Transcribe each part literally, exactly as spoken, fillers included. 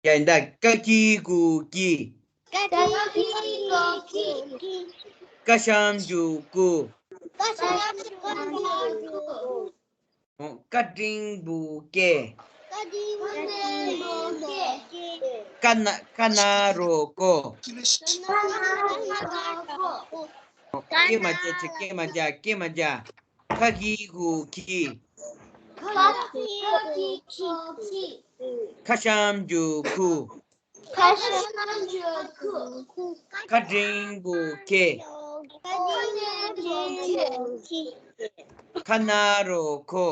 ཡ་ཡིན་ད། ཀ་གི་གུ་གི། ཀ་གི་གུ་གི། ཀ་ཤམ་གྱུ་ཀུ། ཀ་ཤམ་གྱུ་ཀུ། ཀ་འགྲེང་བུ་ཀེ། ཀ་འགྲེང་བུ་ཀེ། ཀ་ན་ཀ་ན་རོ་ཀོ། ཀ་ན་རོ་ཀོ། སྐད་མ་རྒྱག་ཅིག་སྐད་མ་རྒྱག་སྐད་མ་རྒྱག་ཁ་གི་གུ་ཁི། ཁ་གི་གུ་ཁི། ཁ་ཤམ་གྱུ་ཁུ། ཁ་ཤམ་གྱུ་ཁུ། ཁ་འགྲེང་བུ་ཁེ། ཁ་འགྲེང་བུ་ཁེ། ཁ་ན་རོ་ཁོ།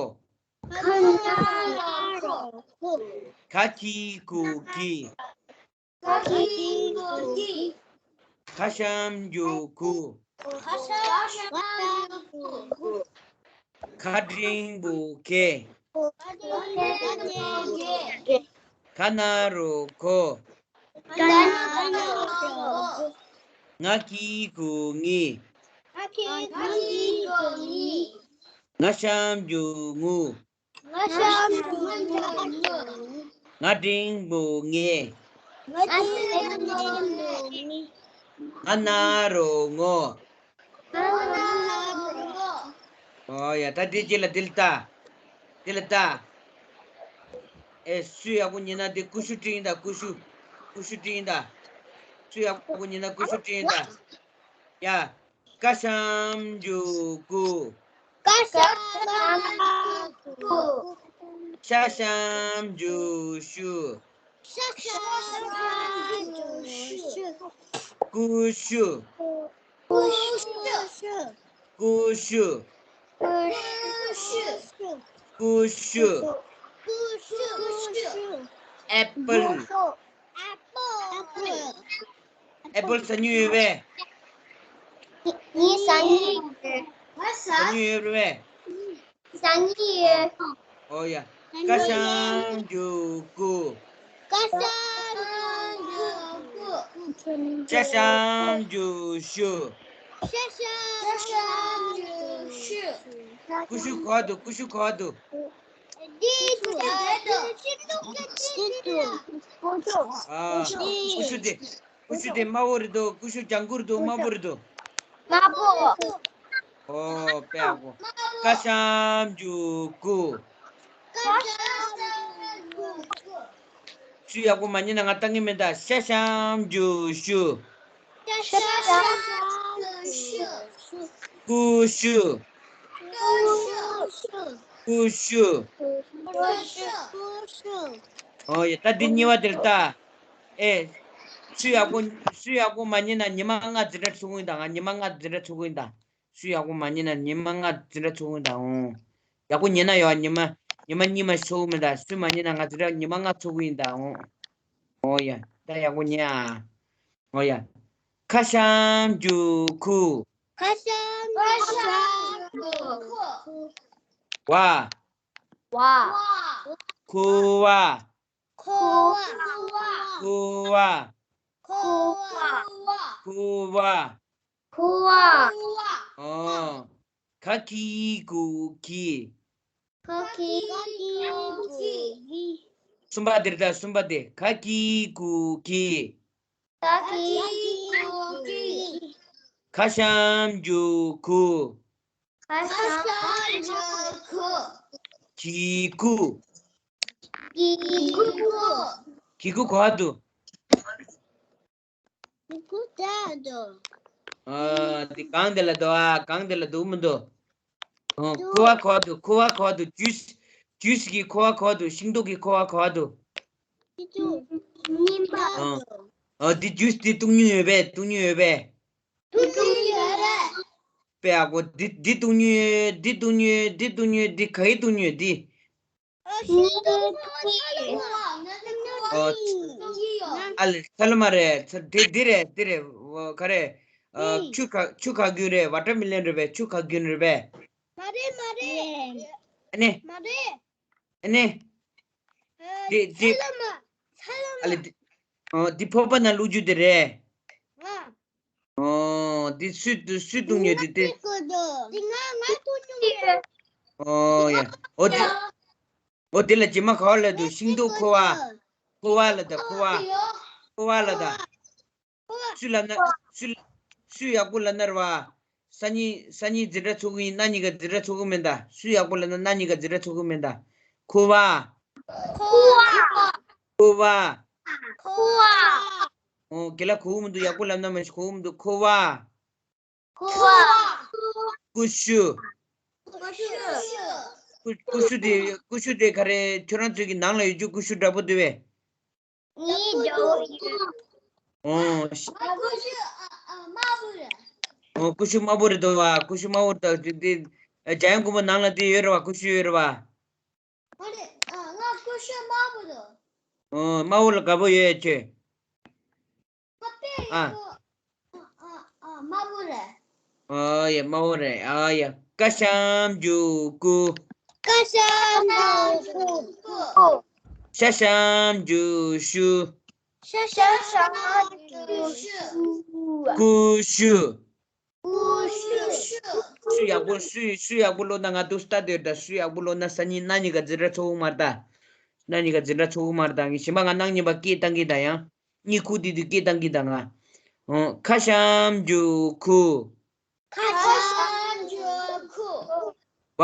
ཁ་ན་རོ་ཁོ། ཁ་གི་གུ་གི། ཁ་གི་གུ་གི། ཁ་ཤམ་གྱུ་ཁུ། ཁ་ཤམ་གྱུ་ཁུ། ཁ་འགྲེང་བུ་ཁེ། ཁ་འགྲེང་བུ་ཁེ། ཁ་ན་རོ་ཁོ། ཁ་ན་རོ་ཁོ། ང་གི་གུ་ངི། ང་གི་གུ་ངི། ང་ཤམ་གྱུ་ངུ། ང་ཤམ་གྱུ་ངུ། ང་འགྲེང་བུ་ངེ། ང་འགྲེང་བུ་ངེ། ང་ན་རོ་ངོ། ང་ན་རོ་ངོ། ཨོ་ཡ། ད་འདི་ཅི་ལ་འདི་ལ་ལྟ། འདི་ལ་ལྟ། ཨེ་སུས་ཡག་པོ་ཉན་ན་དེ་ཀུ་ཤུ་སྤྲིངས་ད་ཀུ་ཤུ། ཀུ་ཤུ་སྤྲིངས་ད། སུས་ཡག་པོ་ཉན་ན་ཀུ་ཤུ་སྤྲིངས་ད། ཡ། ཀ་ཤམ་གྱུ་ཀུ། ཀ་ཤམ་གྱུ་ཀུ། ཤ་ཤམ་གྱུ་ཤུ། ཤ་ཤམ་གྱུ་ཤུ། ཀུ་ཤུ། ཀུ་ཤུ། ཀུ་ཤུ། ཀུ་ཤུ། ཀུ་ཤུ། ཀུ་ཤུ། ཨེ་པལ། ཨེ་པལ། ཨེ་པལ་ཟ་མྱོང་ཡོད་པས། ངས་ཟ་མྱོང་ཡོད། ཟ་མྱོང་ཡོད་རེད་པས། ཟ་མྱོང་ཡོད། ཨོ་ཡ། ཀ་ཤམ་གྱུ་ཀུ། ཀ་ཤམ་གྱུ་ཀུ། ཤ་ཤམ་གྱུ་ཤུ། ཤ་ཤམ་གྱུ་ཤུ། ཀུ་ཤུ་ག་པར་འདུག་ཀུ་ཤུ་ག་པར་འདུག་འདི་ཤིན་ཏུ་ཤིན་ཏུ། ཨ། ཀུ་ཤུ་དེ། ཀུ་ཤུ་དེ་དམར་པོ་རེད་འདུག་ཀུ་ཤུ་ལྗང་གུ་རེད་འདུག་དམར་པོ་རེད་འདུག་དམར་པོ། ཨོ་དཔེ་ཡག་པོ། ཀ་ཤམ་གྱུ་ཀུ། ཀ་ཤམ་གྱུ་ཀུ། ཤུ་ཡག་པོ་མ་ཉན་ན་ང་བཏང་གི་མེད་ད། ཤ་ཤམ་གྱུ་ཤུ། ཤ་ཤམ་གྱུ་ཤུ། ཀུ་ཤུ། ཀུ་ཤུ། ཀུ་ཤུ། ཀུ་ཤུ། ཀུ་ཤུ། ཨོ་ཡ། ད་འདི་གཉིས་པ་དེར་ལྟ། ཨེ། སུས་ཡག་པོ། སུས་ཡག་པོ་མ་ཉན་ན་ཉི་མ་ལྔ་འཛིན་གྲྭ་ཚུགས་ཀྱི་ཡིན་ད། ང་ཉི་མ་ལྔ་འཛིན་གྲྭ་ཚུགས་ཀྱི་ཡིན་ད། སུས་ཡག་པོ་མ་ཉན་ན་ཉི་མ་ལྔ་འཛིན་གྲྭ་ཚུགས་ཀྱི་ཡིན་ད། ཨོ། ཡག་པོ་ཉན་ན་ཡོད། ཉི་མ། ཉི་མ་གཉིས་མ་ཚུགས་མི་ད། སུས་མ་ཉན་ན་ང་འཛིན་གྲྭ་ཉི་མ་ལྔ་ཚུགས་ཀྱི་ཡིན་ད། ཨོ། ཨོ་ཡ། ད་ཡག་པོ་ཉན་ཨ། ཨོ་ཡ། ཁ་ཤམ་གྱུ་ཁུ། ཁ་ཤམ་གྱུ་ཁུ། བ། བ། ཁུ་བ། ཁུ་བ། ཁུ་བ། ཁུ་བ། ཁུ་བ། ཁུ་བ། ཨོ། ག་གི་གུ་གི། ག་གི་གུ་གི། གསུམ་པ་དེར་ལྟ། གསུམ་པ་དེ། ག་གི་གུ་གི། ག་གི་གུ་གི། ཁ་ཤམ་གྱུ་ཁུ། ཁ་ཤམ་གྱུ་ཁུ། གི་གུ། གི་གུ། གི་གུ་ག་པར་འདུག་གི་གུ་དེར་འདུག་ཨ། དེ་གང་དེ་ལ་འདུག་ཨ། གང་དེ་ལ་འདུག་མི་འདུག་ཨ། ཁུ་བ་ག་པར་འདུག་ཁུ་བ་ག་པར་འདུག་ཇུས། ཇུས་ཀྱི་ཁུ་བ་ག་པར་འདུག་ཤིང་ཏོག་གི་ཁུ་བ་ག་པར་འདུག་གཉིས་པ། ཨ། ཨ། འདི་ཇུས་འདི་བཏུང་མྱོང་ཡོད་པས། བཏུང་མྱོང་ཡོད་པས། བཏུང་མྱོང་ཡོད་རེད། དཔེ་ཡག་པོ། འདི་འདི་བཏུང་མྱོང་ཡོད། འདི་བཏུང་མྱོང་ཡོད། འདི་བཏུང་མྱོང་ཡོད། འདི་ག་གིས་བཏུང་མྱོང་ཡོད། འདི། ཨ། ཤིང་ཏོག་ཨ། ཨ་ལེ། ཚ་ལུ་མ་རེད། ཚ། དེ་འདི་རེད། འདི་རེད། ག་རེད། ཨ། ཆུ་ག་ཆུ་ག་རྒྱུན་རེད། ཝ་ཊར་མི་ལོན་རེད་པས། ཆུ་ག་རྒྱུན་རེད་པས། མ་རེད། མ་རེད། ཨ་ནི། མ་རེད། ཨ་ནི། ཨ། དེ་དེ། ཚ་ལུ་མ། ཚ་ལུ་མ། ཨ་ལེ། དེ། ཨོ། འདི་ཕོར་པ་ནང་བླུགས་རྒྱུ་དེ་རེད། ཨ། ཨོ། འདི་སུས་སུས་བཏུང་མྱོང་འདི་དེ། འདི་ང་ང་བཏུང་མྱོང་ཡོད། ཨོ་ཡ། ཨོ་དེ། ཨོ་དེ་ལ་རྗེས་མ་ག་པར་ལབ་འདུག་ཤིང་ཏོག་ཁུ་བ། ཁུ་བ་ལ་ད་ཁུ་བ། ཁུ་བ་ལ་ད། སུ་ལབ་ན། སུ། སུ་ཡག་པོ་ལབ་ན་རེད་བ། སང་ཉིན་སང་ཉིན་འཛིན་གྲྭ་ཚུགས་ཀྱི་ཡིན། གནངས་ཉིན་ག་འཛིན་གྲྭ་ཚུགས་ཀྱི་མིན་ད། སུ་ཡག་པོ་ལབ་ན་གནངས་ཉིན་ག་འཛིན་གྲྭ་ཚུགས་ཀྱི་མིན་ད། ཁུ་བ། ཁུ་བ། ཁུ་བ། ཁུ་བ། ཨོ་དགེ་ལགས་གོ་གི་མི་འདུག་ཡག་པོ་ལབ་ན་མ་གཞི་གོ་གི་མི་འདུག་ཁུ་བ། ཁུ་བ། ཀུ་ཤུ། ཀུ་ཤུ། ཀུ་ཀུ་ཤུ་དེ་ཀུ་ཤུ་དེ་ག་རེ་ཁྱོད་རང་ཚོའི་གི་ནང་ལ་ཡོད་རྒྱུ་ཀུ་ཤུ་འདྲ་པོ་དེ་བས། ངའི་འདྲ་པོ་ཡོད། ཨོ། ཨ་ཀུ་ཤུ་ཨ་ཨ་དམར་པོ་རེད། ཨོ་ཀུ་ཤུ་དམར་པོ་རེད་འདུག་བ། ཀུ་ཤུ་དམར་པོ་རེད་འདུག་དེ་དེ་འཇམ་དབྱངས་མགོན་པོ་ནང་ལ་དེ་ཡོད་རེད་བ། ཀུ་ཤུ་ཡོད་རེད་བ། ཨ་རེད། ཨ་ང་ཀུ་ཤུ་དམར་པོ་འདུག་ཨོ་དམར་པོ་ལ་དགའ་པོ་ཡོད་ཁྱོད། ཨ། ཨ་དམར་པོ་རེད། ཨ་ཡ་དམར་པོ་རེད། ཨ་ཡ། ཀ་ཞབས་ཀྱུ་ཀུ། ཀ་ཞབས་ཀྱུ་ཀུ། ཤ་ཞབས་ཀྱུ་ཤུ། ཤ་ཞབས་ཀྱུ་ཤུ། ཀུ་ཤུ། ཀུ་ཤུ། ཤུ་ཡག་པོ་ཤུ་ཤུ་ཡག་པོ་ཀློག་ན་ང་འདུག་ལྟ་དེ་ད། ཤུ་ཡག་པོ་ཀློག་ན་སང་ཉིན་གནངས་ཉིན་ག་འཛིན་གྲྭ་ཚུགས་མ་རེད་ད། གནངས་ཉིན་ག་འཛིན་གྲྭ་ཚུགས་མ་རེད་ད། ངས་གཞན་པ་ང་གནངས་ཉིན་པ་སྐད་བཏང་གི་ད་ཡང་། གཉིད་ཁུག་དེ་དུས་སྐད་བཏང་གི་ད་ང་། ཨོ། ཁ་ཤམ་རྒྱུ་ཁུ། ཁ་ཤམ་རྒྱུ་ཁུ། བ།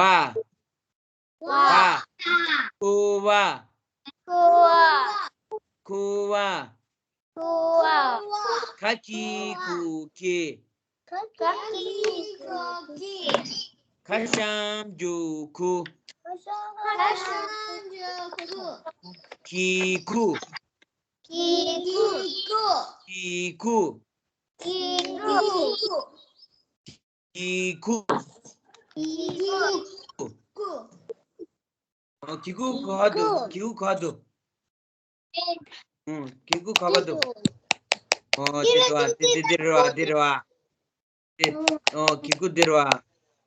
བ། བ། ཁུ་བ། ཁུ་བ། ཁུ་བ། ཁུ་བ། ཁ་གི་གུ་གི། ཁ་གི་གུ་གི། ཁ་ཤམ་རྒྱུ་ཁུ། ཁ་ཤམ་རྒྱུ་ཁུ། གི་གུ། གི་གུ། གི་གུ། གི་གུ། གི་གུ། གི་གུ། ཨོ། གི་གུ་ག་པར་འདུག་གི་གུ་ག་པར་འདུག་ཨུ། གི་གུ་ག་པར་འདུག་ཨོ། དེ་རེད་བ། དེ་དེ་དེ་རེད་བ། དེ་རེད་བ། དེ། ཨོ། གི་གུ་དེ་རེད་བ།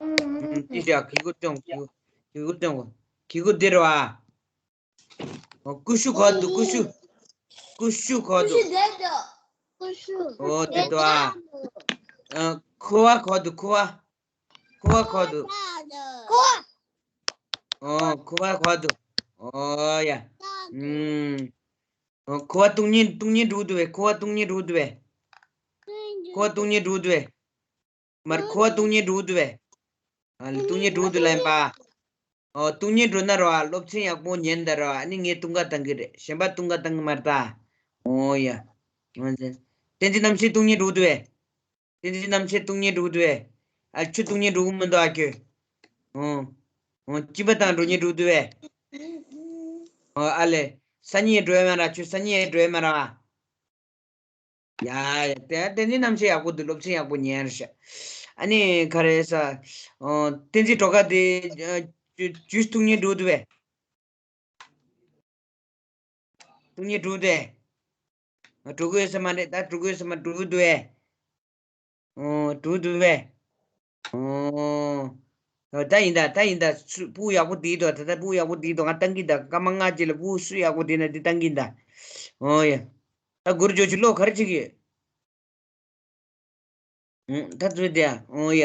ཨུ། དེ་བཞག་གི་གུ་སྟོན། གི་གུ་གི་གུ་སྟོན་གོ། གི་གུ་དེ་རེད་བ། ཨོ། ཀུ་ཤུ་ག་པར་འདུག་ཀུ་ཤུ། ཀུ་ཤུ་ག་པར་འདུག་ཀུ་ཤུ། ཨོ། དེ་འདུག་ཨ། ཨ། ཁུ་བ་ག་པར་འདུག་ཁུ་བ། ཁུ་བ་ག་པར་འདུག་ཁུ་བ། ཨོ། ཁུ་བ་ག་པར་འདུག་ཨོ་ཡ། ཨུམ། ཨོ། ཁུ་བ་སྟོང་ཉིད་སྟོང་ཉིད་འགྲོ་གི་འདུག་པས། ཁུ་བ་སྟོང་ཉིད་འགྲོ་གི་འདུག་པས། ཁུ་བ་སྟོང་ཉིད་འགྲོ་གི་འདུག་པས། མར་ཁུ་བ་སྟོང་ཉིད་འགྲོ་གི་འདུག་པས། ཨ་ལེ། སྟོང་ཉིད་འགྲོ་གི་འདུག་ལབ་ཡིན་པ། ཨོ། སྟོང་ཉིད་འགྲོ་ན་ར་བ། སློབ་ཚན་ཡག་པོ་ཉན་ད་ར་བ། ཨ་ནི་ངས་སྟོན་ཁ་བཏང་གི་རེད། གཞན་པ་སྟོན་ཁ་བཏང་གི་མ་རེད་ད། ཨོ་ཡ། བསྟན་འཛིན་རྣམ་ཤེས་སྟོང་ཉིད་འགྲོ་གི་འདུག་པས། བསྟན་འཛིན་རྣམ་ཤེས་སྟོང་ཉིད་འགྲོ་གི་འདུག་པས། ཨ། ཁྱོད་སྟོང་ཉིད་འགྲོ་གི་མི་འདུག་ཨ་ཁྱོད། ཨོ། ཨོ། སྐྱིད་པ་དང་འགྲོ་ཉིད་འགྲོ་གི་འདུག་པས། ཨོ། ཨ་ལེ། སང་ཉིན་འགྲོ་ཡ་མ་ར། ཁྱོད་སང་ཉིན་འགྲོ་ཡ་མ་ར། ཡ་ཡ། དེ་བསྟན་འཛིན་རྣམ་ཤེས་ཡག་པོ་འདུག་སློབ་ཚན་ཡག་པོ་ཉན་རེད་ཤག་ཨ་ནི་ག་རེ་ཟ། ཨོ། བསྟན་འཛིན་སྒྲོལ་དཀར་དེ། ཨ། ཇུ་ཇུས་འཐུང་ཉིན་འགྲོ་གི་འདུག་པས། འཐུང་ཉིན་འགྲོ་གི་འདུག་པས། འགྲོ་གི་ཡོད་ས་མ་རེད་ད། འགྲོ་གི་ཡོད་ས་མ། འགྲོ་གི་འདུག་པས། ཨོ། འགྲོ་གི་འདུག་པས། ཨོ། ད་ཡིན་ད། ད་ཡིན་ད། སུ་ཕྲུ་གུ་ཡག་པོ་བསྡད་འདུག་ད་ལྟ་ཕྲུ་གུ་ཡག་པོ་བསྡད་འདུག་ང་བཏང་གི་ད། སྐར་མ་ལྔ་རྗེས་ལ་ཕྲུ་གུ་སུ་ཡག་པོ་བསྡད་ན་དེ་བཏང་གི་ད། ཨོ་ཡ། ད་གུ་རུ་ཇོ་ཆུ་ལོ་ག་རེ་བྱེད་ཀྱི་ཡོད། ཨུ། ད་ཚོད་དེ། ཨོ་ཡ།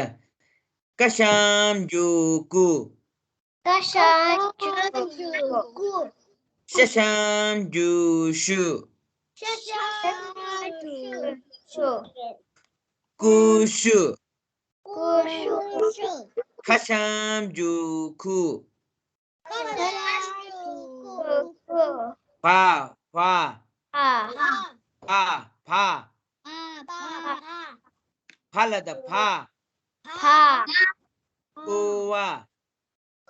ཀ་ཤམ་རྒྱུ་ཀུ། ཀ་ཤམ་རྒྱུ་ཀུ། ཤ་ཤམ་རྒྱུ་ཤུ། ཤ་ཤམ་རྒྱུ་ཤུ། ཀུ་ཤུ། ཀུ་ཤུ། ཁ་ཤམ་རྒྱུ་ཁུ། ཁ་ཤམ་རྒྱུ་ཁུ། བ། བ། བ། བ། བ། བ། བ་ལ་ད་བ། བ། ཁུ་བ།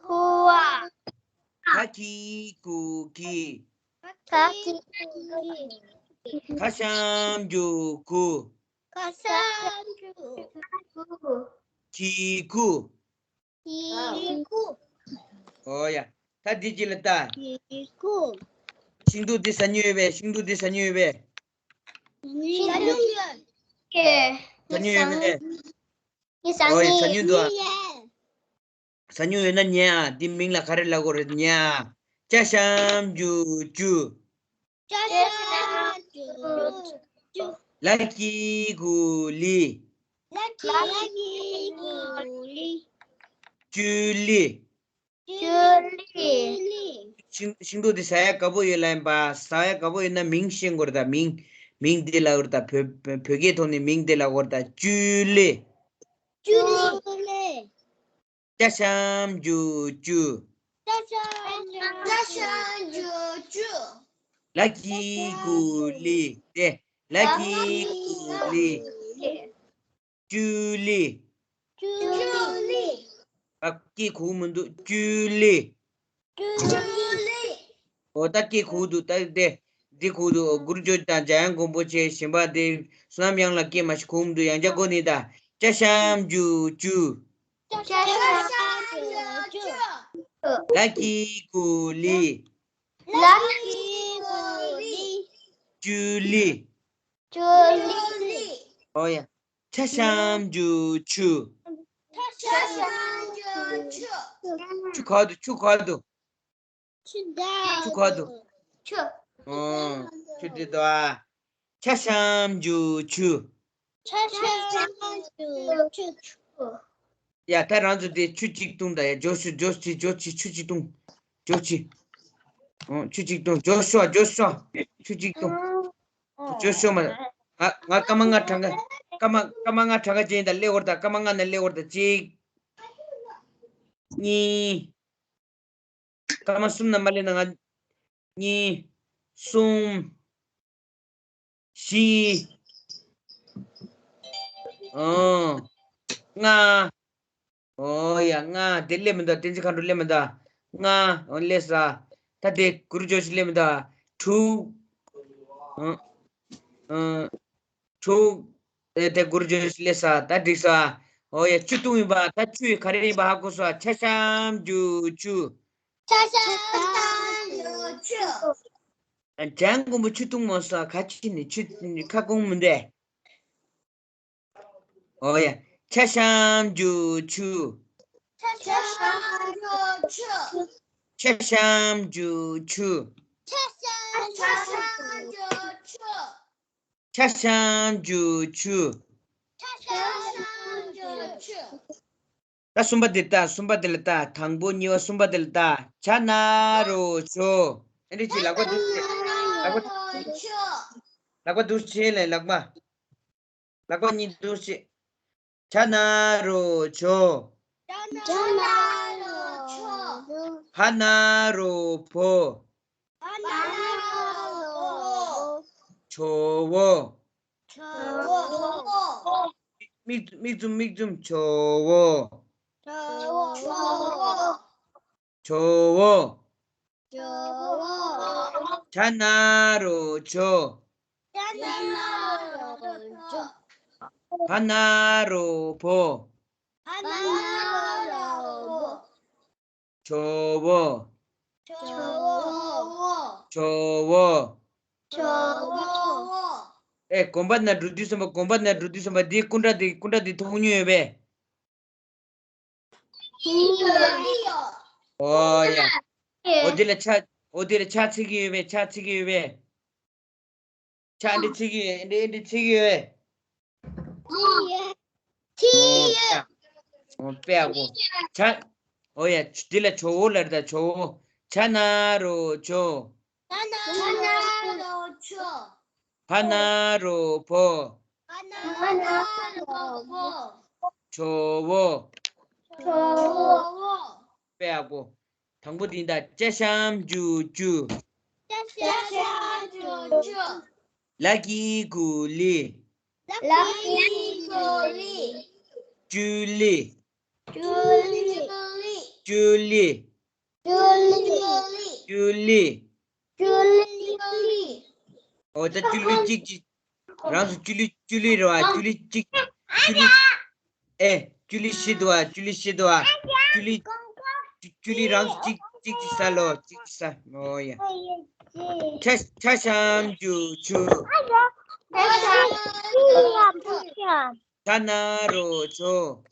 ཁུ་བ། ཁ་གི་གུ་གི། ཁ་གི་གུ་གི། ཁ་ཤམ་རྒྱུ་ཁུ། ཁ་ཤམ་རྒྱུ་ཁུ། གི་གུ། གི་གུ། ཨོ་ཡ། ད་འདི་གཅིག་ལ་ལྟ། གི་གུ། ཤིང་ཏོག་འདི་ཟ་མྱོང་ཡོད་པས། ཤིང་ཏོག་འདི་ཟ་མྱོང་ཡོད་པས། ཟ་མྱོང་ཡོད། ཟ་མྱོང་ཡོད་པས། ཨོ་ཡ། ཟ་མྱོང་འདུག་ཨ། ཟ་མྱོང་ཡོད་ན་ཉན་ཨ། འདི་མིང་ལ་ག་རེ་ལབ་དགོས་རེད་ཉན་ཨ། ཅ་ཤམ་ཇུ་ཅུ། ཅ་ཤམ་ཇུ་ཅུ། ལ་གི་གུ་ལི། ལ་གི་གུ་ལི། ཅུ་ལི། ཅུ་ལི། ཤིང་། ཤིང་ཏོག་དེ་ཟ་ཡ་དགའ་པོ་ཡོད་ལབ་ཡིན་པ། ཟ་ཡ་དགའ་པོ་ཡོད་ན་མིང་ཤེས་དགོས་རེད་ད། མིང་། མིང་དེ་ལབ་དགོས་རེད་ད། བོད་བོད་སྐད་ཐོག་ནས་མིང་དེ་ལབ་དགོས་རེད་ད། ཅུ་ལེ། ཅུ་ལེ། ཅ་ཞབས་ཀྱུ་ཅུ། ཅ་ཞབས་ཀྱུ་ཅ་ཞབས་ཀྱུ་ཅུ། ལ་གི་གུ་ལི། དེ། ལ་གི་གུ་ལི། ཅུ་ལི། ཅུ་ལི། ཨ། སྐད་གོ་མི་འདུག་ཅུ་ལི། ཅུ་ལི། འོ་ད་སྐད་གོ་འདུག་ད་དེ། འདི་གོ་འདུག་གུ་རུ་ཇོ་དང་འཇམ་དབྱངས་མགོན་པོ་ཆེ་གཞན་པ་དེ་བསོད་ནམས་གཡང་ལགས་སྐད་མ་ཤེས་གོ་མི་འདུག་ཡང་བསྐྱར་གོ་ནི་ད། ཅ་ཞབས་ཀྱུ་ཅུ། ཅ་ཞབས་ཀྱུ་ཅུ། ལ་གི་གུ་ལི། ལ་གི་གུ་ལི། ཅུ་ལི། ཅུ་ལི། འོ་ཡ། ཅ་ཞབས་ཀྱུ་ཅུ། ཅ་ཞབས་ཀྱུ་ཅུ། ཅུ་ག་འདུག་ཅུ་ག་འདུག་ཅུ་ག་འདུག་ཅུ། འོ། ཅུ་འདི་འདུག་ཨ། ཅ་ཞབས་ཀྱུ་ཅུ། ཅ་ཞབས་ཀྱུ་ཅུ། ཡ། ད་རང་ཚོ་དེ་ཆུ་གཅིག་བཏུང་ད་ཡ། ཇོ་ཤུ། ཇོ་ཤི། ཇོ་ཤི། ཆུ་གཅིག་བཏུང་། ཇོ་ཤི། འོ། ཆུ་གཅིག་བཏུང་། ཇོ་ཤུ། ཇོ་ཤུ། ཆུ་གཅིག་བཏུང་། ཇོ་ཤུ་མ། ང་ང་སྐར་མ་ལྔ་གྲངས་ཀ། སྐར་མ་སྐར་མ་ལྔ་གྲངས་ཀ་ཅན་ད་སླེབས་འོར་ད། སྐར་མ་ལྔ་ན་སླེབས་འོར་ད། གཅིག་གཉིས། སྐར་མ་གསུམ་ན་མ་སླེབས་ན་ང་། གཉིས། གསུམ། བཞི། ཨང་། ལྔ། ཨོ་ཡ། ལྔ་དེ་སླེབས་མི་འདུག་བསྟན་འཛིན་མཁའ་འགྲོ་སླེབས་མི་འདུག་ལྔ། ཨོ་སླེབས་ས། ད་དེ་གུ་རུ་ཇོ་ཤི་སླེབས་མི་འདུག་དྲུག་ཨང་། ཨང་། དྲུག་ཨེ། དེ་གུ་རུ་ཇོ་ཤི་སླེབས་ས། ད་འགྲིག་ས། ཨོ་ཡ། བཅུ་བཏུང་ཡིན་པ། ད་བཅུ་ཡི་ག་རེ་ཡིན་པ་ཧ་གོ་སོང་། ཅ་ཞབས་ཀྱུ་ཅུ། ཅ་ཞབས་ཀྱུ་ཅུ། འཇམ་མགོན་པོ་ཆུ་བཏུང་མ་སོང་། ཁ་ཅིག་ནི་ཆུ་ཁ་སྐོང་མི་འདུག་ཨོ་ཡ། ཅ་ཞབས་ཀྱུ་ཅུ། ཅ་ཞབས་ཀྱུ་ཅུ། ཅ་ཞབས་ཀྱུ་ཅུ། ཅ་ཞབས་ཀྱུ་ཅུ། ཅ་ཞབས་ཀྱུ་ཅུ། ཅ་ཞབས་ཀྱུ་ཅུ། ད་གསུམ་པ་དེ་ལྟ། གསུམ་པ་དེ་ལ་ལྟ། དང་པོ་གཉིས་པ་གསུམ་པ་དེ་ལ་ལྟ། ཇ་ན་རོ་ཇོ། ཨེ་འདྲ་ཅིག་ལག་པ་འདུག་སེ། ལག་པ། ལག་པ་འདུག་སེ་ལས་ལག་པ། ལག་པ་གཉིས་འདུག་སེ། ཇ་ན་རོ་ཇོ། ཇ་ན་རོ་ཇོ། བ་ན་རོ་བོ། བ་ན་རོ་བོ། ཇོ་བོ། ཇོ་བོ། མིག་མིག་བཙུམ་མིག་བཙུམ། ཇོ་བོ། ཇོ་བོ། ཇོ་བོ། ཇོ་བོ། ཇ་ན་རོ་ཇོ། ཇ་ན་རོ་ཇོ། བ་ན་རོ་བོ། བ་ན་རོ་བོ། ཇོ་བོ། ཇོ་བོ། ཇོ་བོ། ཇོ་བོ། ཨེ། དགོན་པ་ན་འགྲོ་དུས་ཙམ་པ། དགོན་པ་ན་འགྲོ་དུས་ཙམ་པ་འདི་སྐུ་འདྲ་དེ། སྐུ་འདྲ་དེ་མཐོང་མྱོང་ཡོད་པས། ཨོ་ཡ། ཨོ་དེ་ལ་ཕྱག་ཨོ་དེ་ལ་ཕྱག་འཚལ་གྱི་ཡོད་པས། ཕྱག་འཚལ་གྱི་ཡོད་པས། ཕྱག་འདི་འཚལ་གྱི་ཡོད། འདི་འདི་འཚལ་གྱི་ཡོད། ཨོ་ཡ། ཨོ་དཔེ་ཡག་པོ། ཇ། ཨོ་ཡ། འདི་ལ་ཇོ་བོ་ལབ་རེད་ད། ཇོ་བོ། ཇ་ན་རོ་ཇོ། ཇ་ན་རོ་ཇོ། བ་ན་རོ་བོ། བ་ན་རོ་བོ། ཇོ་བོ། ཇོ་བོ། དཔེ་ཡག་པོ། དང་པོ་འདི་ད། ཅ་ཞབས་ཀྱུ་ཅུ། ཅ་ཞབས་ཀྱུ་ཅུ། ལ་གི་གུ་ལི། ལ་གི་གུ་ལི། ཅུ་ལི། ཅུ་ལི། ཅུ་ལི། ཅུ་ལི། ཅུ་ལི། ཅུ་ལི། ཨོ་ད་ཅུ་ལི་གཅིག་གཅིག་རང་ཚོ་ཅུ་ལི་ཅུ་ལི་རེད་བ། ཅུ་ལི་གཅིག་ཅུ་ལི། ཨེ། ཅུ་ལི་ཤི་འདུག་བ། ཅུ་ལི་ཤི་འདུག་བ། ཅུ་ལི། ཅུ་ཅུ་ལི་རང་ཚོ་གཅིག་གཅིག་གཅིག་ཟ་ལོ། གཅིག་གཅིག་ཟ། ཨོ་ཡ། ཅ་ཅ་ཞབས་ཀྱུ་ཅུ། ཅ་ན་རོ་ཇོ།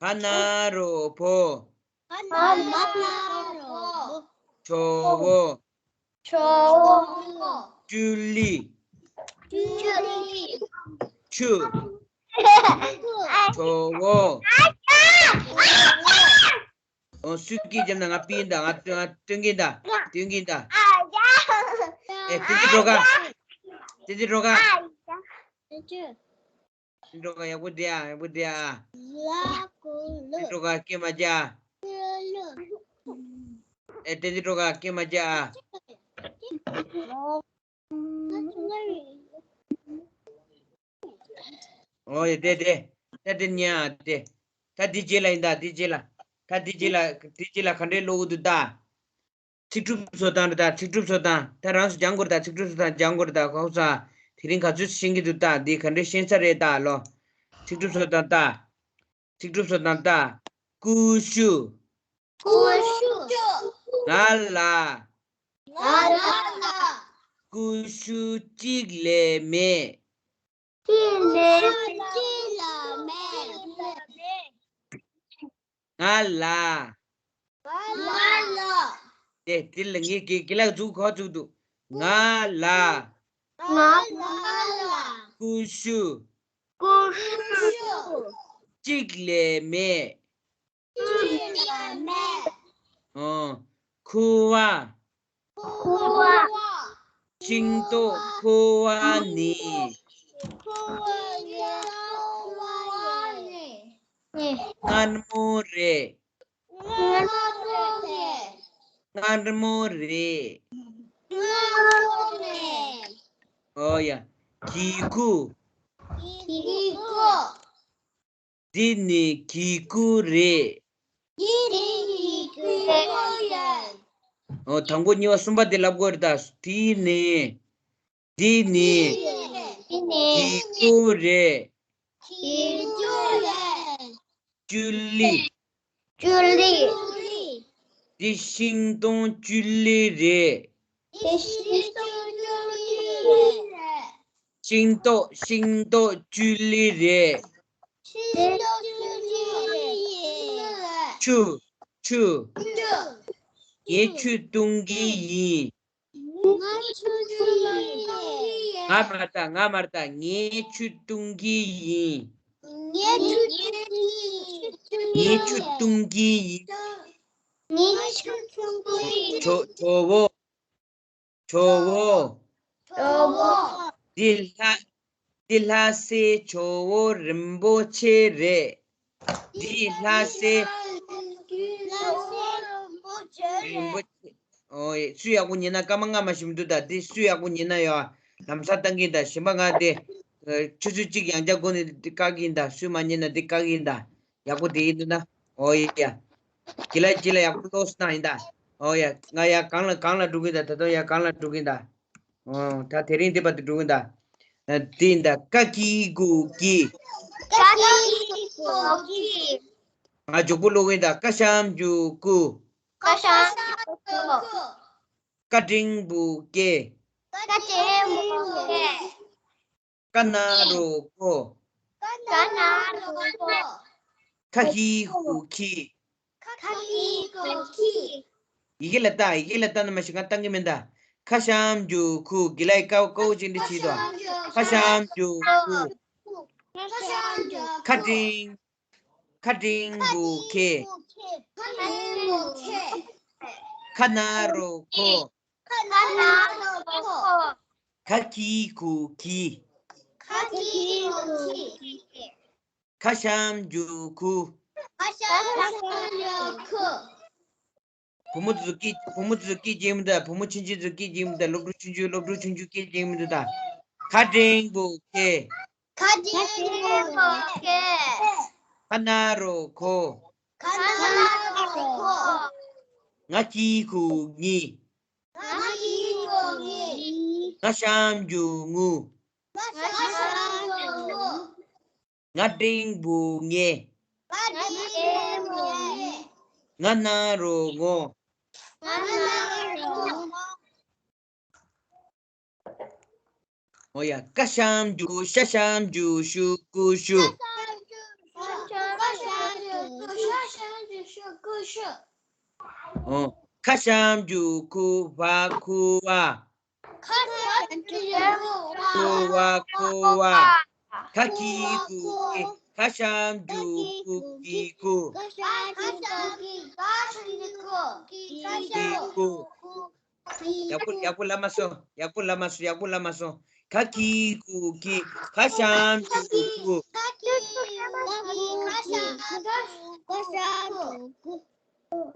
བ་ན་རོ་བོ། ཇོ་བོ། ཅུ་ལི། ཅུ། ཇོ་བོ། ཨོ་སུས་སྐད་བརྒྱབ་ན་ང་པི་ཡིན་ད། ང་ང་སྟོན་གིན་ད། སྟོན་གིན་ད། ཨེ་བསྟན་འཛིན་སྒྲོལ་དཀར། བསྟན་འཛིན་སྒྲོལ་དཀར། བསྟན་འཛིན་སྒྲོལ་དཀར་ཡག་པོ་བསྡད་ཨ། ཡག་པོ་བསྡད་ཨ། བསྟན་འཛིན་སྒྲོལ་དཀར་སྐད་མ་རྒྱག་ཨ། ཨེ་བསྟན་འཛིན་སྒྲོལ་དཀར་སྐད་མ་རྒྱག་ཨ། ཨོ་ཡ་དེ་དེ། ད་དེ་ཉན་ཨ་དེ། ད་དེ་རྗེས་ལ་ཡིན་ད། དེ་རྗེས་ལ། ད་དེ་རྗེས་ལ། དེ་རྗེས་ལ་ག་འདྲའི་ཀློག་གི་འདུག་ད། ཚིག་གྲུབ་བཟོ་སྟངས་རེད་ད། ཚིག་གྲུབ་བཟོ་སྟངས་ད་རང་ཚོ་སྦྱང་དགོས་རེད་ད། ཚིག་གྲུབ་བཟོ་སྟངས་སྦྱང་དགོས་རེད་ད། ཁོ་ཚོ་དེ་རིང་ག་ཚོད་ཤེས་ཀྱི་འདུག་ད། འདི་ག་འདྲའི་ཤེས་ཚར་རེད་ད་ལོ། ཚིག་གྲུབ་བཟོ་སྟངས་ད། ཚིག་གྲུབ་བཟོ་སྟངས་ད། ཀུ་ཤུ། ཀུ་ཤུ། ང་ལ། ང་ལ། ཀུ་ཤུ་གཅིག་ལས་མེད། གཅིག་ལས། གཅིག་ལས་མེད། ང་ལ། ང་ལ། དེ་དེ་ལ་ངས་དགེ་དགེ་ལགས་འཛུགས་ཁོ་འཛུགས་འདུག་ང་ལ། ང་ལ། ཀུ་ཤུ། ཀུ་ཤུ། གཅིག་ལས་མེད། གཅིག་ལས་མེད། ཨོ། ཁུ་བ། ཁུ་བ། ཤིང་ཏོག་ཁུ་བ་ནི། ཁུ་བ་ནི། མངར་མོ་རེད། མངར་མོ་རེད། མངར་མོ་རེད། མངར་མོ་རེད། ཨོ་ཡ། གི་གུ། གི་གུ། འདི་ནི་གི་གུ་རེད། འདི་ནི་གི་གུ་རེད། ཨོ་དང་པོ་གཉིས་པ་གསུམ་པ་དེ་ལབ་དགོས་རེད་ད། འདི་ནི། འདི་ནི། འདི་ནི། གི་གུ་རེད། གི་གུ་རེད། ཅུ་ལི། ཅུ་ལི། འདི་ཤིང་སྡོང་ཅུ་ལི་རེད། འདི་ཤིང་སྡོང་ཅུ་ལི་རེད། ཤིང་ཏོག་ཤིང་ཏོག་ཅུ་ལི་རེད། ཤིང་ཏོག་ཅུ་ལི་རེད། ཆུ། ཆུ། ཆུ། ངས་ཆུ་བཏུང་གི་ཡིན། ང་ཆུ་བཏུང་གི་ཡིན། ང་མ་རེད་ད། ང་མ་རེད་ད། ངས་ཆུ་བཏུང་གི་ཡིན། ངས་ཆུ་བཏུང་གི་ཡིན། ངས་ཆུ་བཏུང་གི་ཡིན། ངས་ཆུ་བཏུང་གི་ཡིན། ཇོ་ཇོ་བོ། ཇོ་བོ། ཇོ་བོ། འདི་ལྷ། འདི་ལྷ་སའི་ཇོ་བོ་རིན་པོ་ཆེ་རེད། འདི་ལྷ་སའི་རིན་པོ་ཆེ། ཨོ་ཡེ། སུས་ཡག་པོ་ཉན་ན། སྐར་མ་ལྔ་མ་ཞིག་མི་འདུག་ད། འདི་སུས་ཡག་པོ་ཉན་ན་ཡོད། ལམ་སང་བཏང་གི་ཡིན་ད། གཞན་པ་ང་དེ་ཆུ་ཚོད་གཅིག་ཡང་བསྐྱར་སྒོ་ནས་འདི་བཀག་གི་ཡིན་ད། སུས་མ་ཉན་ན་འདི་བཀག་གི་ཡིན་ད། ཡག་པོ་དེ་ཡིན་འདུག་ན། ཨོ་ཡ། ཁྱེད་ལ་ཁྱེད་ལ་ཡག་པོ་ལོས་ན་ཡིན་ད། ཨོ་ཡ། ང་ཡ་གང་ལ་གང་ལ་འགྲོ་གི་ཡིན་ད། ད་དུང་ཡ་གང་ལ་འགྲོ་གི་ཡིན་ད། ཨོ་ད་དེ་རིང་འདི་བར་དུ་འགྲོ་གི་ཡིན་ད། དེ་ཡིན་ད། ཀ་གི་གུ་གི། ཀ་གི་གུ་གི། ང་མགྱོགས་པོ་ཀློག་གི་ཡིན་ད། ཀ་ཞབས་ཀྱུ་ཀུ། ཀ་ཞབས་ཀྱུ་ཀུ། ཀ་འགྲེང་བུ་ཀེ། ཀ་འགྲེང་བུ་ཀེ། ཀ་ན་རོ་ཀོ། ཀ་ན་རོ་ཀོ། ཁ་ཧི་ཧུ་ཁི། ཁ་ཧི་ཧུ་ཁི། ཡི་གེ་ལ་ལྟ། ཡི་གེ་ལ་ལྟ་ན་མ་ཤེས་ང་བཏང་གི་མིན་ད། ཁ་ཞབས་ཀྱུ་ཁུ། དགེ་ལགས་ཀའོ་ཀའོ་ཅིག་འདི་བྱེད་དོ། ཁ་ཞབས་ཀྱུ་ཁུ། ཁ་འགྲེང་། ཁ་འགྲེང་བུ་ཁེ། ཁ་ན་རོ་ཁོ། ཁ་གི་གུ་གི། ཁ་གི་གུ་གི། ཁ་ཞབས་ཀྱུ་ཁུ། ཁ་ཞབས་ཀྱུ་ཁུ། བུ་མོ་ཚོ་སྐད། བུ་མོ་ཚོ་སྐད་རྒྱག་མི་འདུག་བུ་མོ་ཆུང་ཆུང་ཚོ་སྐད་རྒྱག་མི་འདུག་སློབ་ཕྲུག་ཆུང་ཆུང་སློབ་ཕྲུག་ཆུང་ཆུང་སྐད་རྒྱག་མི་འདུག་ད། ཁ་འགྲེང་བུ་ཁེ། ཁ་འགྲེང་བུ་ཁེ། ཁ་ན་རོ་ཁོ། ཁ་ན་རོ་ཁོ། ང་གི་གུ་ངི། ང་གི་གུ་ངི། ང་ཞབས་ཀྱུ་ངུ། ང་ཞབས་ཀྱུ་ངུ། ང་འགྲེང་བུ་ངེ། ང་འགྲེང་བུ་ངེ། ང་ན་རོ་ངོ། ང་ན་རོ་ངོ། ཨོ་ཡ། ཀ་ཞབས་ཀྱུ་ཤ་ཞབས་ཀྱུ་ཤུ་ཀུ་ཤུ། ཨོ། ཁ་ཞབས་ཀྱུ་ཁུ་བ་ཁུ་བ། ཁུ་བ་ཁུ་བ། ཁ་གི་གུ་ཁི། ཁ་ཤམ་རྒྱུ་ཁུ་གི་ཁུ། ཁ་ཤམ་རྒྱུ་ཁུ་གི་ཁུ། ཡག་པོ་ཡག་པོ་ལབ་མ་སོང་། ཡག་པོ་ལབ་མ་སོང་། ཡག་པོ་ལབ་མ་སོང་། ཁ་གི་གུ་གི། ཁ་ཤམ་རྒྱུ་གུ།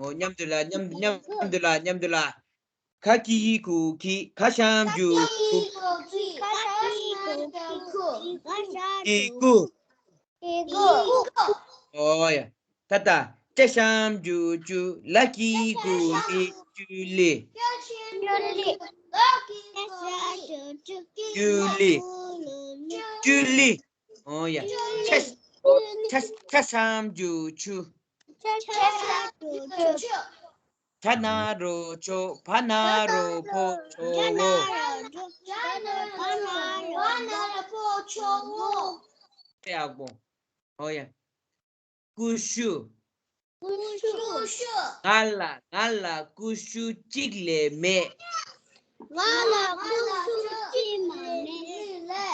ཨོ་མཉམ་དུ་ལ། མཉམ་མཉམ་དུ་ལ། མཉམ་དུ་ལ། ཁ་གི་གུ་གི། ཁ་ཤམ་རྒྱུ་གུ། གི་གུ། ཨོ་ཡ། ད་ད། ཅ་ཤམ་ཇུ་ཅུ། ལ་གི་གུ་ལི། ཅུ་ལི། ཅུ་ལི། ཅུ་ལི། ཨོ་ཡ། ཆ་ཆ་ཆ་ཤམ་ཇུ་ཆུ། ཆ་ན་རོ་ཆོ། བ་ན་རོ་བོ། ཆོ་བོ། ཡག་པོ། ཨོ་ཡ། ཀུ་ཤུ། ཀུ་ཤུ། ང་ལ། ང་ལ་ཀུ་ཤུ་གཅིག་ལས་མེད། ང་ལ་ཀུ་ཤུ་གཅིག་མ་མེད།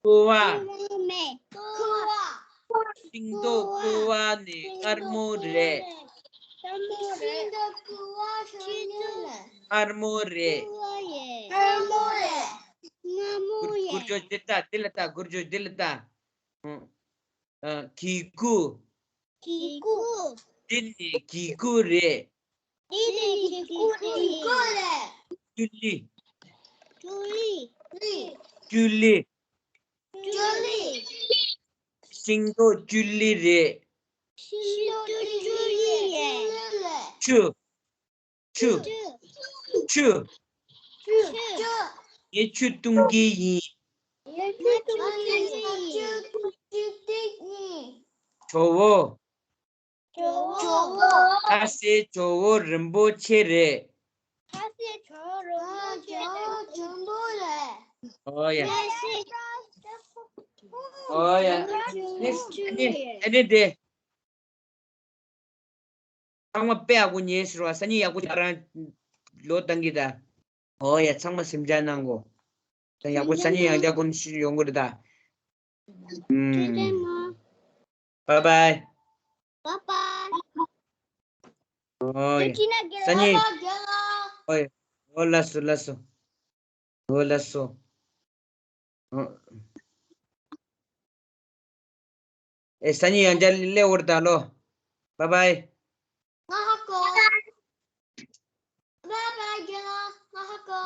ཀུ་བ། ཀུ་བ་མེད། ཀུ་བ། ཤིང་ཏོག་ཀུ་བ་ནི་མངར་མོ་རེད། ཤིང་ཏོག་ཀུ་བ་ཤིང་ཏོག་མངར་མོ་རེད། མངར་མོ་རེད། མངར་མོ་རེད། འགུལ་སྐྱོད་འདི་ལྟ། འདི་ལ་ལྟ། འགུལ་སྐྱོད་འདི་ལ་ལྟ། ཨ། གི་གུ། གི་གུ། འདི་ནི་གི་གུ་རེད། འདི་ནི་གི་གུ་རེད། ཅུ་ལི། ཅུ་ལི། ཅུ་ལི། ཅུ་ལི། ཤིང་ཏོག་ཅུ་ལི་རེད། ཤིང་ཏོག་ཅུ་ལི་རེད། ཆུ། ཆུ། ཆུ། ཆུ། ངས་ཆུ་བཏུང་གི་ཡིན། ངས་ཆུ་བཏུང་གི་ཡིན། ཇོ་བོ། ཇོ་བོ། ལྷ་སའི་ཇོ་བོ་རིན་པོ་ཆེ་རེད། ལྷ་སའི་ཇོ་བོ་རིན་པོ་ཆེ་རེད། ཨོ་ཡ། ཨོ་ཡ། ཨ་ནི་དེ། ཚང་མ་དཔེ་ཡག་པོ་ཉན་ཤེས་རོགས། སང་ཉིན་ཡག་པོ་ཁྱེད་རང་ལོ་བཏང་གི་ད། ཨོ་ཡ། ཚང་མ་སེམས་ཅན་གནང་གོ། ད་ཡག་པོ་སང་ཉིན་ཡང་བསྐྱར་ཀུན་ཤིས་ཡོང་གི་རེད་ད། ཨུམ། བཱའི་བཱའི། བཱའི་བཱའི། ཨོ་ཡ། སང་ཉིན། ཨོ་ཡ། ཨོ་ལགས་སོ་ལགས་སོ། ཨོ་ལགས་སོ། ཨོ། ཨེ་སང་ཉིན་ཡང་བསྐྱར་སླེབས་འོར་ད་ལོ། བཱའི་བཱའི། ང་ཧ་གོ། བཱའི་བཱའི་རྒན་ལགས། ང་ཧ་གོ།